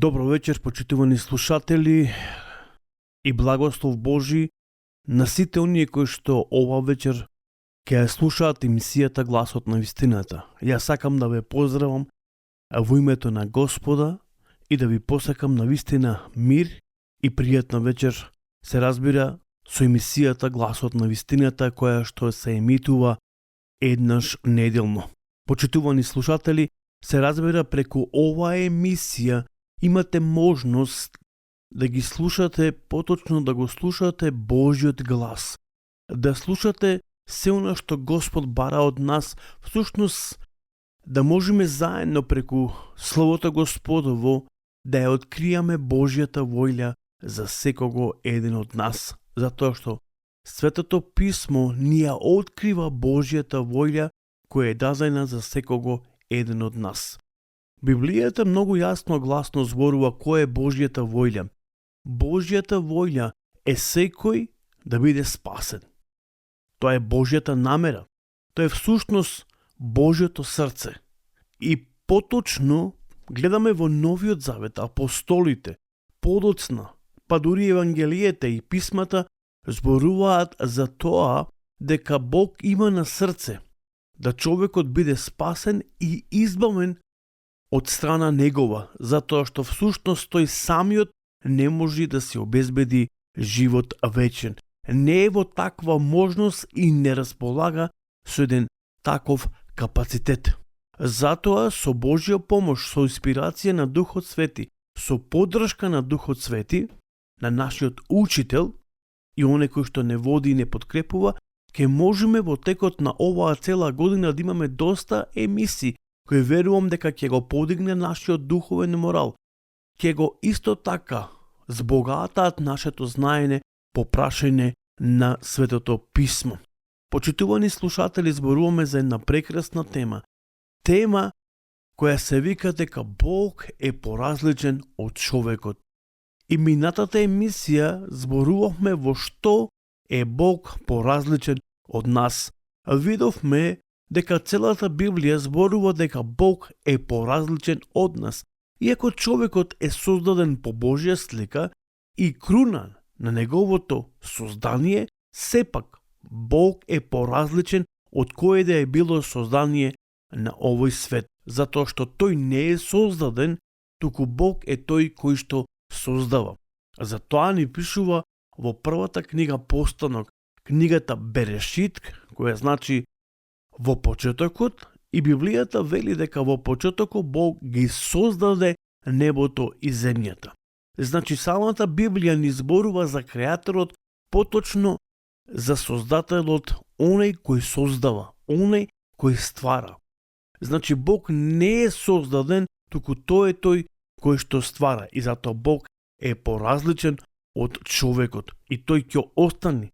Добро вечер, почитувани слушатели, и благослов Божи на сите оние кои што ова вечер ќе ја слушаат емисијата Гласот на вистината. Јас сакам да ве поздравам во името на Господа и да ви посакам на вистина мир и пријатна вечер. Се разбира со емисијата Гласот на вистината која што се емитува еднаш неделно. Почитувани слушатели, се разбира преку оваа емисија имате можност да ги слушате, поточно да го слушате Божјиот глас. Да слушате се она што Господ бара од нас, всушност да можеме заедно преку Словото Господово да ја откријаме Божјата воља за секого еден од нас. Затоа што Светото Писмо ни ја открива Божјата воља која е дадена за секого еден од нас. Библијата многу јасно гласно зборува која е Божјата воља. Божјата воља е секој да биде спасен. Тоа е Божјата намера. Тоа е всушност Божјото срце. И поточно гледаме во Новиот Завет апостолите, подоцна, па дури евангелиите и писмата зборуваат за тоа дека Бог има на срце да човекот биде спасен и избавен од страна негова, затоа што всушност тој самиот не може да се обезбеди живот вечен. Не е во таква можност и не располага со еден таков капацитет. Затоа со Божја помош, со инспирација на Духот Свети, со поддршка на Духот Свети, на нашиот учител и оне кој што не води и не подкрепува, ќе можеме во текот на оваа цела година да имаме доста емисии кој верувам дека ќе го подигне нашиот духовен морал, ќе го исто така збогатаат нашето знаење по прашање на Светото Писмо. Почитувани слушатели, зборуваме за една прекрасна тема. Тема која се вика дека Бог е поразличен од човекот. И минатата емисија зборувавме во што е Бог поразличен од нас. Видовме дека целата Библија зборува дека Бог е поразличен од нас. Иако човекот е создаден по Божја слика и круна на неговото создание, сепак Бог е поразличен од кое да е било создание на овој свет, затоа што тој не е создаден, туку Бог е тој кој што создава. Затоа ни пишува во првата книга Постанок, книгата Берешит, која значи во почетокот, и Библијата вели дека во почетокот Бог ги создаде небото и земјата. Значи самата Библија ни зборува за креаторот, поточно за создателот, оној кој создава, оној кој ствара. Значи Бог не е создаден, туку тој е тој кој што ствара, и затоа Бог е поразличен од човекот и тој ќе остане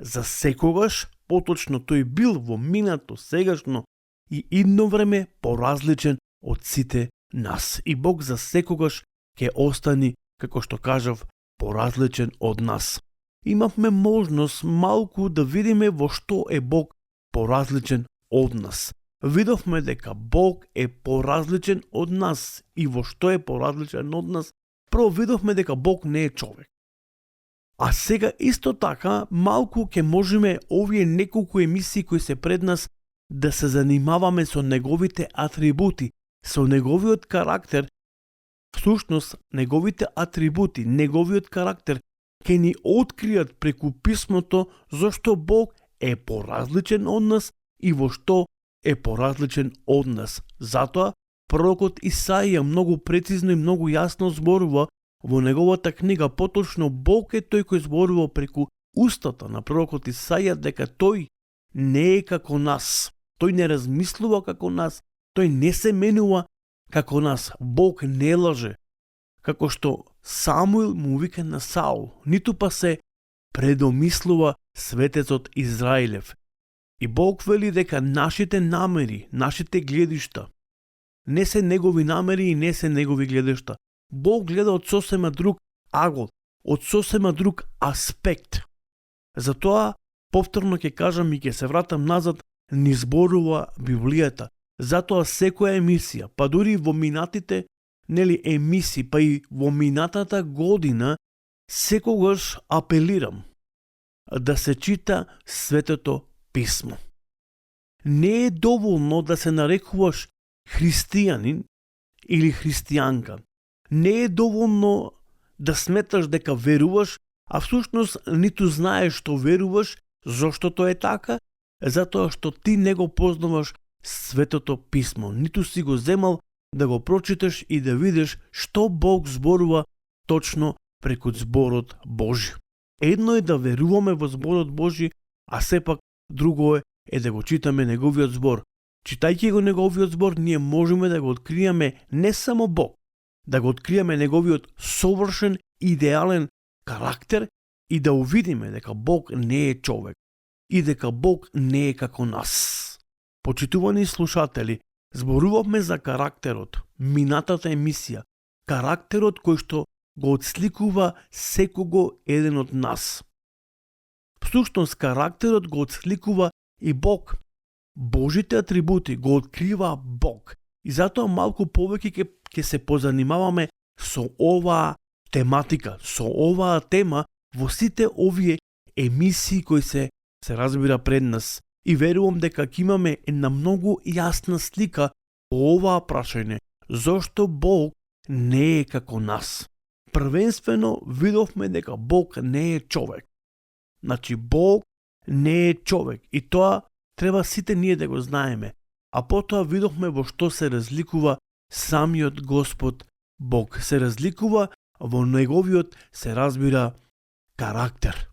за секогаш, поточно тој бил во минато, сегашно и идно време поразличен од сите нас. И Бог за секогаш ќе остане, како што кажав, поразличен од нас. Имавме можност малку да видиме во што е Бог поразличен од нас. Видовме дека Бог е поразличен од нас и во што е поразличен од нас. Прво видовме дека Бог не е човек. А сега исто така малку ќе можеме овие неколку емисии кои се пред нас да се занимаваме со неговите атрибути, со неговиот карактер. Всушност, неговите атрибути, неговиот карактер ќе ни откријат преку писмото зашто Бог е поразличен од нас и во што е поразличен од нас. Затоа пророкот Исаија многу прецизно и многу јасно зборува во неговата книга, поточно Бог е тој кој зборува преку устата на пророкот Исаија дека тој не е како нас. Тој не размислува како нас, тој не се менува како нас. Бог не лаже, како што Самуил му вика на Саул, ниту па се предомислува светецот Израилев. И Бог вели дека нашите намери, нашите гледишта не се негови намери и не се негови гледишта. Бог гледа од сосема друг агол, од сосема друг аспект. Затоа повторно ќе кажам и ќе се вратам назад, ни зборува Библијата. Затоа секоја емисија, па дури во минатите нели емисии, па и во минатата година секогаш апелирам да се чита Светото Писмо. Не е доволно да се нарекуваш христијанин или христијанка. Не е доволно да сметаш дека веруваш, а всушност ниту знаеш што веруваш, зошто тоа е така, затоа што ти не го познаваш Светото Писмо. Ниту си го земал да го прочиташ и да видиш што Бог зборува точно преку зборот Божи. Едно е да веруваме во зборот Божи, а сепак друго е да го читаме неговиот збор. Читајќи го неговиот збор, ние можеме да го откриеме не само Бог, да го откриеме неговиот совршен, идеален карактер и да увидиме дека Бог не е човек и дека Бог не е како нас. Почитувани слушатели, зборувавме за карактерот, минатата емисија, карактерот кој што го отсликува секого еден од нас. Всушност, карактерот го отсликува и Бог. Божите атрибути го открива Бог. И затоа малку повеќе ќе се позанимаваме со оваа тематика, со оваа тема во сите овие емисии кои се разбира пред нас. И верувам дека ќе имаме една многу јасна слика по оваа прашање. Зошто Бог не е како нас? Првенствено видовме дека Бог не е човек. Значи Бог не е човек и тоа треба сите ние да го знаеме. А потоа видовме во што се разликува самиот Господ Бог. Се разликува во неговиот, се разбира, карактер.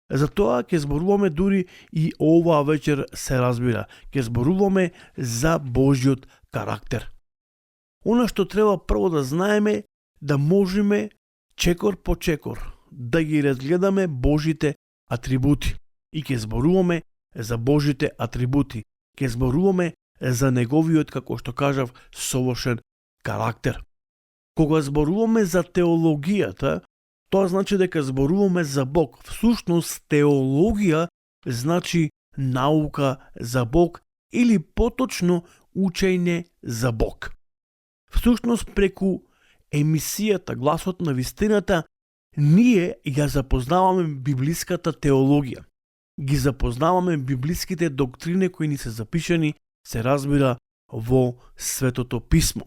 Затоа ќе зборуваме дури и оваа вечер, се разбира. Ќе зборуваме за Божиот карактер. Она што треба прво да знаеме, да можеме чекор по чекор да ги разгледаме Божите атрибути. И ќе зборуваме за Божите атрибути. Ќе зборуваме за неговиот, како што кажав, совршен карактер. Кога зборуваме за теологијата, тоа значи дека зборуваме за Бог. Всушност, теологија значи наука за Бог или поточно учење за Бог. Всушност, преку емисијата Гласот на вистината, ние ја запознаваме библиската теологија. Ги запознаваме библиските доктрини кои ни се запишани, се разбира, во Светото Писмо.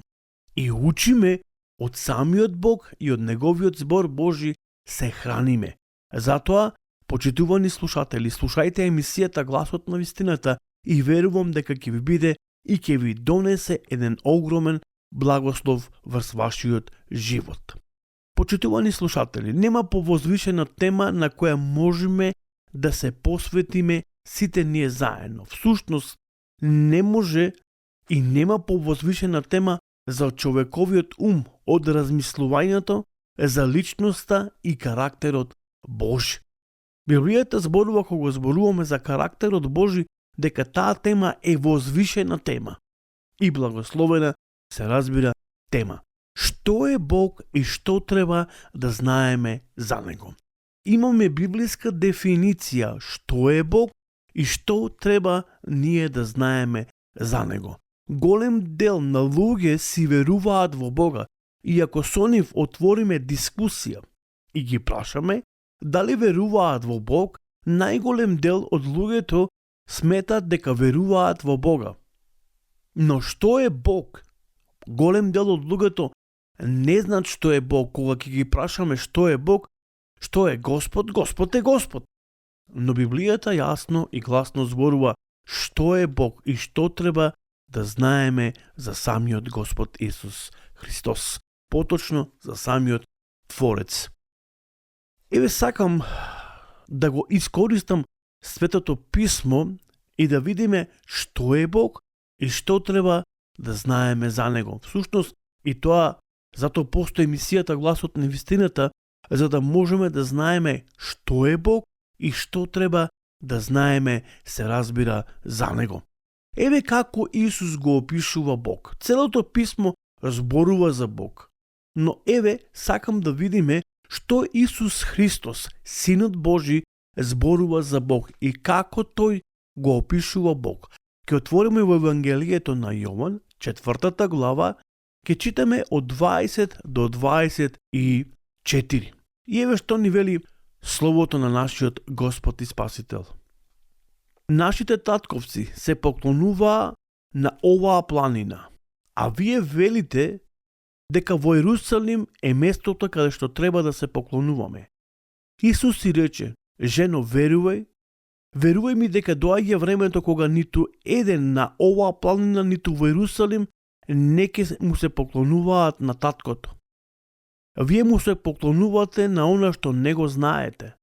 И учиме од самиот Бог и од неговиот збор Божи се храниме. Затоа, почитувани слушатели, слушајте емисијата Гласот на вистината и верувам дека ќе ви биде и ќе ви донесе еден огромен благослов врз вашиот живот. Почитувани слушатели, нема повозвишена тема на која можеме да се посветиме сите ние заедно. Всушност, не може и нема повозвишена тема за човековиот ум од размислувањето за личноста и карактерот Божи. Библијата зборува кога зборуваме за карактерот Божи дека таа тема е возвишена тема и благословена, се разбира, тема. Што е Бог и што треба да знаеме за него? Имаме библиска дефиниција што е Бог и што треба ние да знаеме за него. Голем дел на луѓе си веруваат во Бога и ако со нив отвориме дискусија и ги прашаме дали веруваат во Бог, најголем дел од луѓето сметат дека веруваат во Бога. Но што е Бог? Голем дел од луѓето не знаат што е Бог. Кога ќе ги прашаме што е Бог, што е Господ, Господ е Господ. Но Библијата јасно и гласно зборува што е Бог и што треба да знаеме за самиот Господ Исус Христос. Поточно за самиот Творец. Еве сакам да го искористам Светото Писмо и да видиме што е Бог и што треба да знаеме за него. Всушност и тоа, затоа постои емисијата Гласот на вистината, за да можеме да знаеме што е Бог и што треба да знаеме, се разбира, за него. Еве како Исус го опишува Бог. Целото писмо зборува за Бог. Но еве сакам да видиме што Исус Христос, Синот Божи, зборува за Бог и како тој го опишува Бог. Ке отвориме во Евангелието на Јован, 4 глава, Ке читаме од 20 до 24. И еве што ни вели словото на нашиот Господ и Спасител. Нашите татковци се поклонуваа на оваа планина, а вие велите дека во Ерусалим е местото каде што треба да се поклонуваме. Исус си рече: жено, верувај ми дека доаѓа времето кога ниту еден на оваа планина, ниту во Ерусалим не ке му се поклонуваат на таткото. Вие му се поклонувате на она што не го знаете.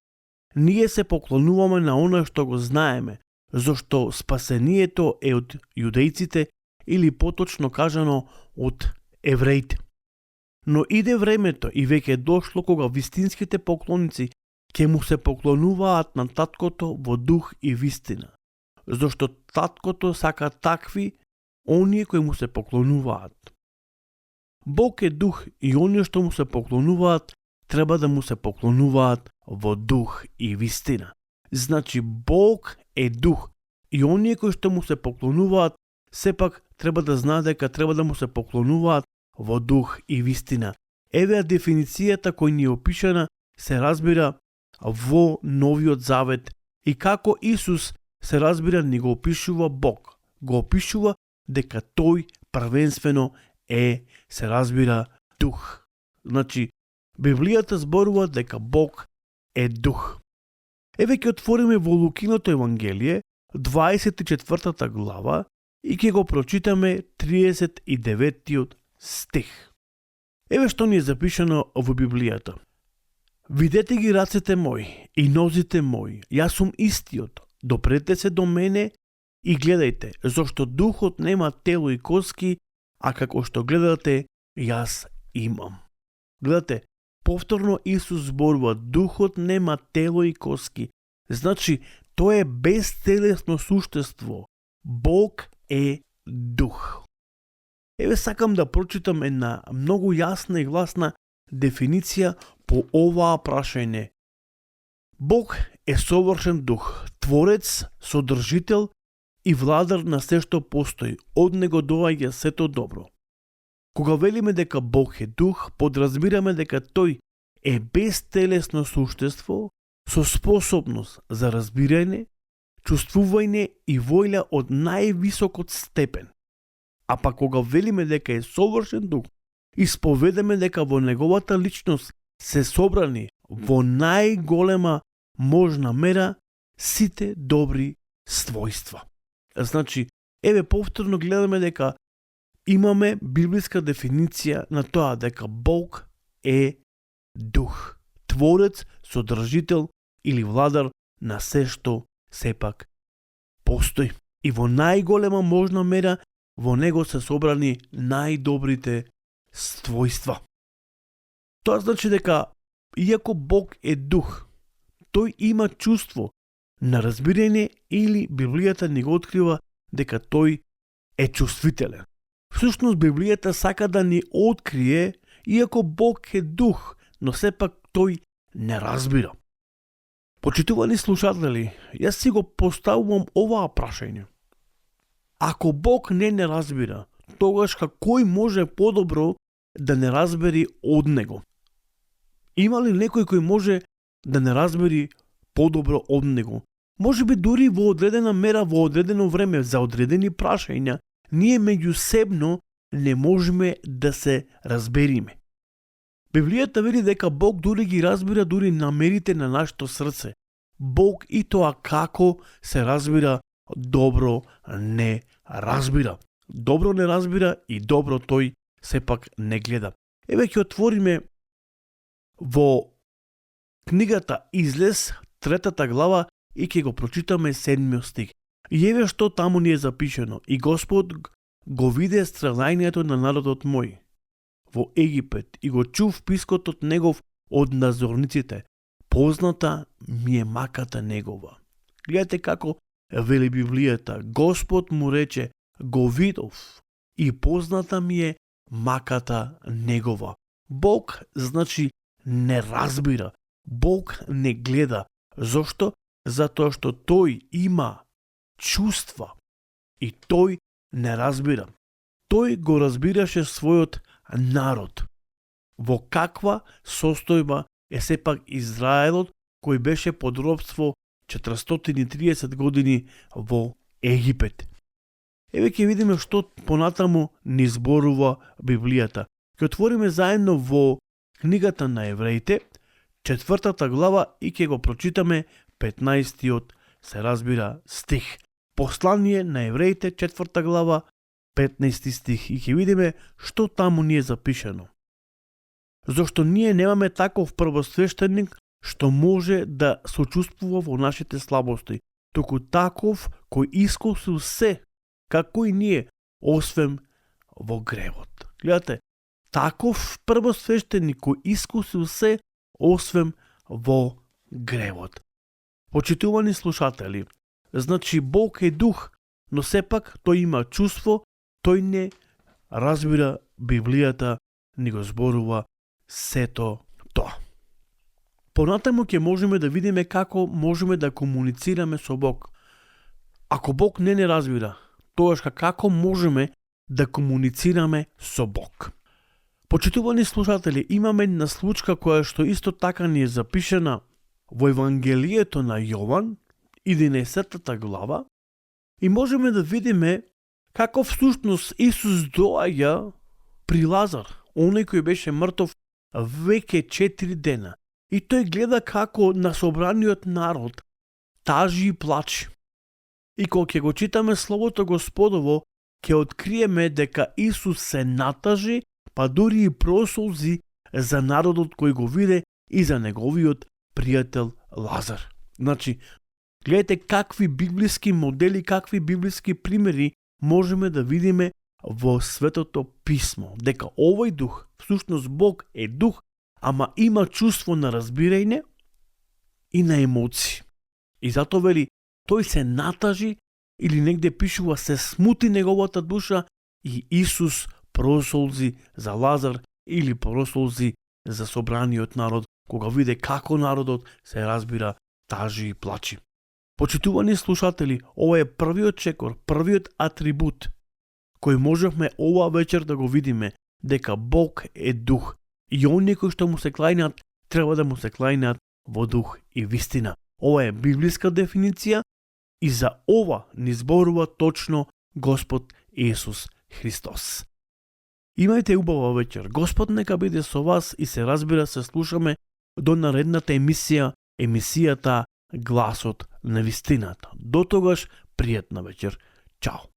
Ние се поклонуваме на она што го знаеме, зашто спасението е од јудејците, или поточно кажано од евреите. Но иде времето и веќе дошло кога вистинските поклоници ќе му се поклонуваат на таткото во дух и вистина, зашто таткото сака такви оние кои му се поклонуваат. Бог е дух и оние што му се поклонуваат треба да му се поклонуваат во дух и вистина. Значи Бог е дух и оние кои што му се поклонуваат сепак треба да знаат дека треба да му се поклонуваат во дух и вистина. Еве дефиницијата која ни е опишана се разбира во Новиот Завет и како Исус се разбира ни го опишува Бог. Го опишува дека тој првенствено се разбира дух. Значи, Библијата зборува дека Бог е дух. Еве ќе отвориме во Лукиното Евангелие, 24 глава, и ќе го прочитаме 39 стих. Еве што ни е запишано во Библијата. Видете ги рацете мои и нозите мои, јас сум истиот, допрете се до мене и гледајте, зашто духот нема тело и коски, а како што гледате, јас имам. Гледате, повторно Исус зборува, духот нема тело и коски. Значи, тој е безтелесно суштество. Бог е дух. Еве сакам да прочитам една многу јасна и гласна дефиниција по оваа прашање. Бог е совршен дух, творец, содржител и владар на се што постои. Од него доаѓа сето добро. Кога велиме дека Бог е дух, подразбираме дека тој е безтелесно суштество со способност за разбирање, чувствување и воља од највисокот степен. А па кога велиме дека е совршен дух, исповедаме дека во неговата личност се собрани во најголема можна мера сите добри својства. Значи, еве повторно гледаме дека имаме библиска дефиниција на тоа дека Бог е дух, творец, содржител или владар на се што сепак постои. И во најголема можна мера во него се собрани најдобрите својства. Тоа значи дека иако Бог е дух, тој има чувство на разбирање или Библијата ни го открива дека тој е чувствителен. Всушност Библијата сака да ни открие, иако Бог е дух, но сепак тој не разбира. Почитувани слушатели, јас си го поставувам оваа прашање. Ако Бог не разбира, тогаш кој може подобро да не разбери од него? Има ли некој кој може да не разбери подобро од него? Може би дури во одредена мера, во одредено време, за одредени прашања, ние меѓусебно не можеме да се разбериме. Библијата вели дека Бог дури ги разбира дури намерите на нашето срце. Бог и тоа како се разбира, добро не разбира. Добро не разбира и добро тој сепак не гледа. Еве ќе отвориме во книгата Излез, 3 глава, и ќе го прочитаме 7 стих. И еве што таму ни е запишено. И Господ го виде страдањето на народот мој во Египет и го чув пискотот негов од надзорниците. Позната ми е маката негова. Гледате како вели Библијата. Господ му рече, го видов и позната ми е маката негова. Бог, значи, не разбира. Бог не гледа. Зошто? Затоа што тој има чувства и тој не разбира. тој го разбираше својот народ. Во каква состојба е сепак Израелот кој беше под робство 430 години во Египет. Еве ќе видиме што понатаму ни зборува Библијата. Ќе отвориме заедно во книгата на Евреите, 4 глава и ќе го прочитаме 15-тиот, се разбира, стих. Послание на Евреите, 4 глава, 15 стих. И ќе видиме што таму ни е запишено. Зошто ние немаме таков првосвештеник што може да сочувствува во нашите слабости, туку таков кој искусил се, како и ние, освен во гревот. Гледате, таков првосвештеник кој искусил се, освен во гревот. Почитувани слушатели, значи Бог е дух, но сепак тој има чувство, тој не разбира Библијата, ни го зборува сето тоа. Понатаму ќе можеме да видиме како можеме да комуницираме со Бог. Ако Бог не разбира, тогаш како можеме да комуницираме со Бог? Почитувани слушатели, имаме една случка која што исто така ни е запишена во Евангелието на Јован, 11 глава, и можеме да видиме како всушност Исус доаѓа при Лазар, оној кој беше мртов веќе 4 дена. И тој гледа како на собраниот народ тажи и плачи. И кога ќе го читаме Словото Господово, ќе откриеме дека Исус се натажи, па дури и просолзи за народот кој го виде и за неговиот пријател Лазар. Значи, гледате какви библиски модели, какви библиски примери можеме да видиме во Светото писмо. Дека овој дух, всушност Бог е дух, ама има чувство на разбирање и на емоции. И затоа вели, тој се натажи или негде пишува се смути неговата душа и Исус просолзи за Лазар или просолзи за собраниот народ, кога виде како народот се разбира, тажи и плачи. Почитувани слушатели, ова е првиот чекор, првиот атрибут кој можевме ова вечер да го видиме, дека Бог е дух и оние кои што му се клајнат треба да му се клајнат во дух и вистина. Ова е библиска дефиниција и за ова ни зборува точно Господ Исус Христос. Имајте убава вечер. Господ нека биде со вас и се разбира се слушаме до наредната емисијата Гласот на вистината. До тогаш пријатна вечер. Чао.